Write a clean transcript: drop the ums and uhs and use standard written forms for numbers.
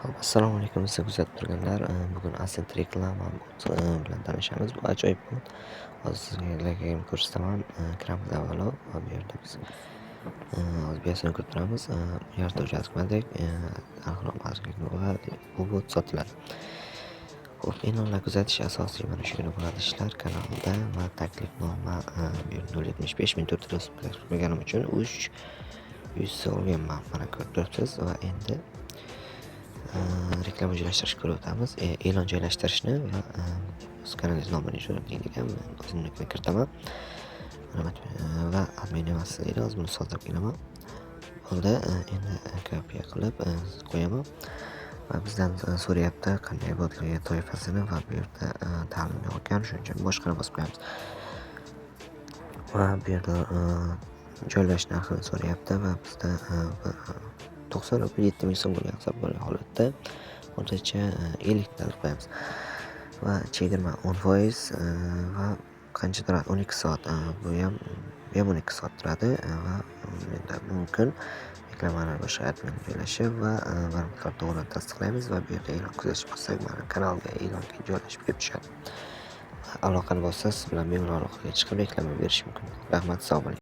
Xo'p, assalomu alaykum, sizni kuzatib turganlar. Bugun Ascent reklama bot bilan tanishamiz. Bu ajoyib bot. Hozir sizlarga ham ko'rsataman. Kiramiz avvalo va bu yerda biz hozir buyasini ko'rib turamiz. Bu yerda qilmadik. Va bu bot sotiladi. Xo'p, e'lonlar kuzatish asosiy mana shu yerda bo'ladi ishlar kanalda va taklifnoma, bu yerda 0,75 1400 taklif qilganim uchun 300 olganman. Mana, ko'rib turibsiz va endi reklama joylashtirishni ko'rib o'tamiz. E'lon joylashtirishni va o'z kanalingiz nomini deydi ekan, men o'zimnikini kiritaman. Va admin emas deydi, hozir buni sozlab kelaman. Bo'ldi, endi kopiya qilib qo'yaman va bizdan so'rayapti qanday botlarga, toifasini va bu yerda ta'lim yo'q ekan, shuning uchun boshqani bosib qo'yamiz. Va bu yerda joylash narxini so'rayapti va bizda 90 rubl 7000 so'm bo'lgan hisob bo'lgan holatda o'rtacha 50 ta qo'yamiz va chegirma 10% va qancha turadi? 12 soat, bu ham 12 soat turadi va menda mumkin reklamani boshqa admin joylashi va ma'lumotlar to'g'ri tasdiqlaymiz va bu yerda e'lon kuzatish bossak, mana, kanalga e'lon joylashib kelib tushadi. Aloqani bossa, siz bilan bemalol aloqaga chiqib, reklama berish mumkin. Rahmat, sog' bo'ling.